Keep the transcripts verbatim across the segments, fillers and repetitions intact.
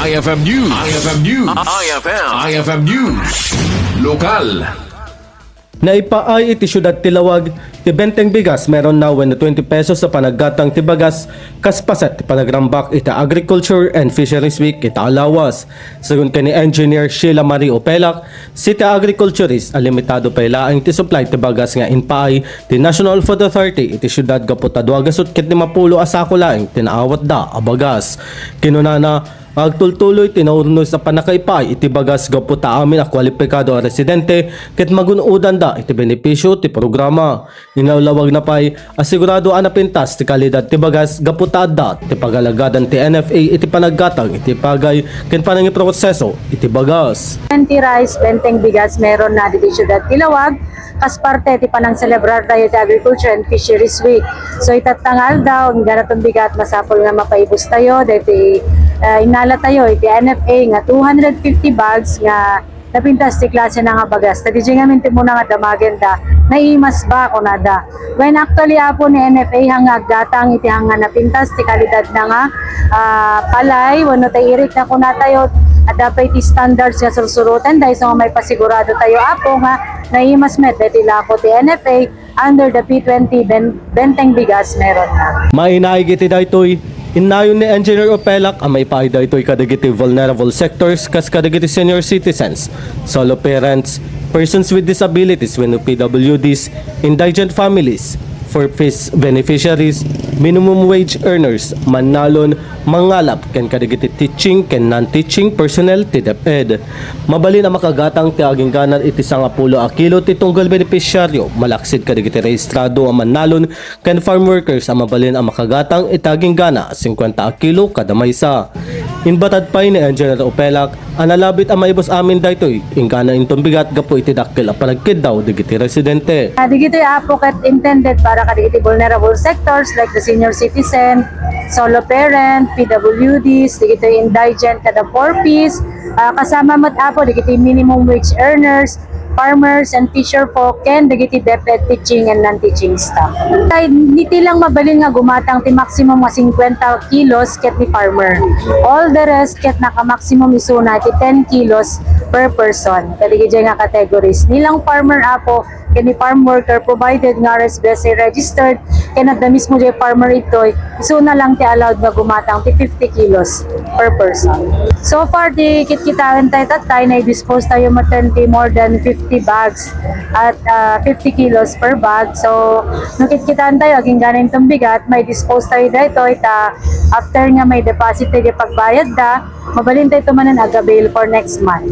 I F M News. I F M News. I F M. I F M News. Lokal. Naipaay iti siudad ti Laoag ti benteng bigas meron na wenno twenty pesos a panaggatang ti bagas kas paset ti panagrambak iti Agriculture and Fisheries Week ita a lawas. Segun ken ni Engineer Sheila Marie Opelak, city agriculturist a limitado pay laeng ti supply ti bagas nga impaay ti National Food Authority iti siudad gapu ta dua gasut ket lima pulo a sako laeng ti naawatda a bagas. Kinunana, agtultuloy ti naurnos a pannakaipaay iti bagas gapu ta amin a kualipikado a residente ket magun-odanda iti benepisio ti programa. Inlawlawagna pay a sigurado a napintas ti kalidad ti bagas gapu ta adda ti pagalagan ti N F A iti panaggatang iti pagay ken panangiproseso iti bagas. Twenty rice, benteng bigas meron na ditoy siudad ti Laoag, kas parte ti panangselebrar tayo ti Agriculture and Fisheries Week. So, itatta nga aldaw, inggana ton bigat, masapul nga mapaibus tayo, daytoy, ah, innala tayo iti N F A nga two hundred fifty bags nga napintas ti klase na nga bagas. Ta diay ngamin ti umuna nga damagen da, naimas ba, kunada. When actually, apo, ni N F A, hanga aggatang iti hanga napintas ti kalidad na nga, ah, palay, wenno tay irik na kuna tayo, adda pay ti standards nga sursuroten, daytoy nga maipasigurado tayo, apo, nga naimas met daytoy lako ti N F A under the P twenty ben-, benteng bigas meron na. Mainaig iti daytoy, innayon ni Engineer Opelak a maipaay daytoy kadagiti vulnerable sectors kas kadagiti senior citizens, solo parents, persons with disabilities wenno P W Ds, indigent families, four Ps beneficiaries, minimum wage earners, mannalon, mangngalap ken kadagiti teaching ken non-teaching personnel ti DepEd. Mabalin a makagatang ti aginggana iti sangapulo a kilo ti tunggal benepisyaryo, malaksid kadagiti rehistrado a mannalon ken farm workers a mabalin a makagatang iti aginggana a singkuenta a kilo kada maysa. Imbatad pay ni Engineer Opelak a nalabit a maibus amin daytoy, inggana inton bigat gapu iti dakkel a panagkiddaw dagiti residente. Ah, dagitoy, apo, ket intended para kadagiti vulnerable sectors like the senior citizen, solo parent, P W Ds, dagitoy indigent kada four Ps, ah, kasama met, apo, dagiti minimum wage earners, farmers and fisher folk, ken dagiti DepEd teaching and non-teaching staff. Tay, iti lang mabalin nga gumatang ti maximum nga singkuenta kilos ket ni farmer. All the rest ket naka-maximum isuna iti ten kilos per person. Kadagiti nga categories. Ni lang farmer, apo, ken ni farm worker, provided nga R S B S A registered, ken adda mismo diay farmer itoy, isuna lang ti allowed nga gumatang ti fifty kilos per person. So far, ti kitkitaen tayo tattay, na-dispose tayo met ti more than fifty bags at, ah, fifty kilos per bag. So, no kitkitaen tayo, aginggana inton bigat, mai-dispose tayo daytoy, ta after nga mai-deposit tayo pagbayad da, mabalin tayo manen ag-avail for next month.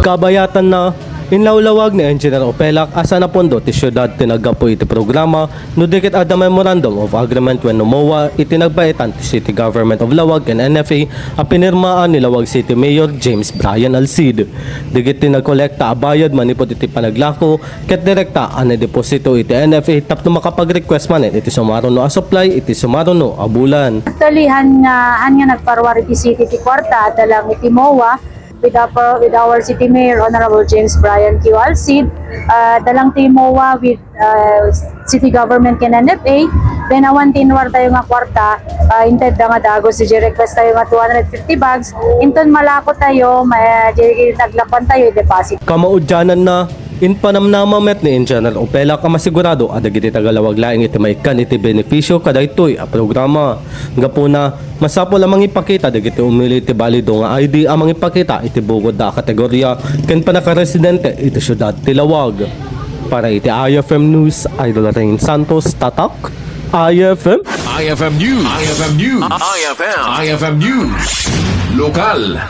Kabayatanna, inlawlawag ni Engineer Opelak a saan a pondo ti siudad ti naggapu iti programa no di ket adda Memorandum of Agreement wenno MOA iti nagbaetan ti City Government of Laoag ken N F A a pinirmaan ni Laoag City Mayor James Brian Alcid. Dagiti nagkolekta a bayad manipud iti panaglako ket direkta a naideposito iti N F A tapno makapag-request manen iti sumaruno a supply iti sumaruno a bulan. Actually, han nga, han nga nagparuar iti city ti kuarta, adda lang iti MOA with our, with our city mayor, Honorable James Brian Q Alcid, ah, adda lang ti MOA with, ah, city government ken N F A. Then, awan ti inuar tayo nga kuarta, ah, inted da nga dagus, diay request tayo nga two hundred fifty bags. Inton malako tayo, ma-, diay naglakuan tayo, i-deposit. Kamaudiananna, impanamnama met ni Engineer Opelak a masigurado a dagiti taga-Laoag laeng iti maikkan iti benepisio kadaytoy a programa. Gapuna, masapul a mangipakita dagiti umili iti balido nga I D a mangipakita iti bukodda a kategoria ken pannakaresidente iti siudad ti Laoag. Para iti I F M News, Idol Rain Santos, Tatak, I F M. I F M News. I F M News. I F M. I F M News. Lokal.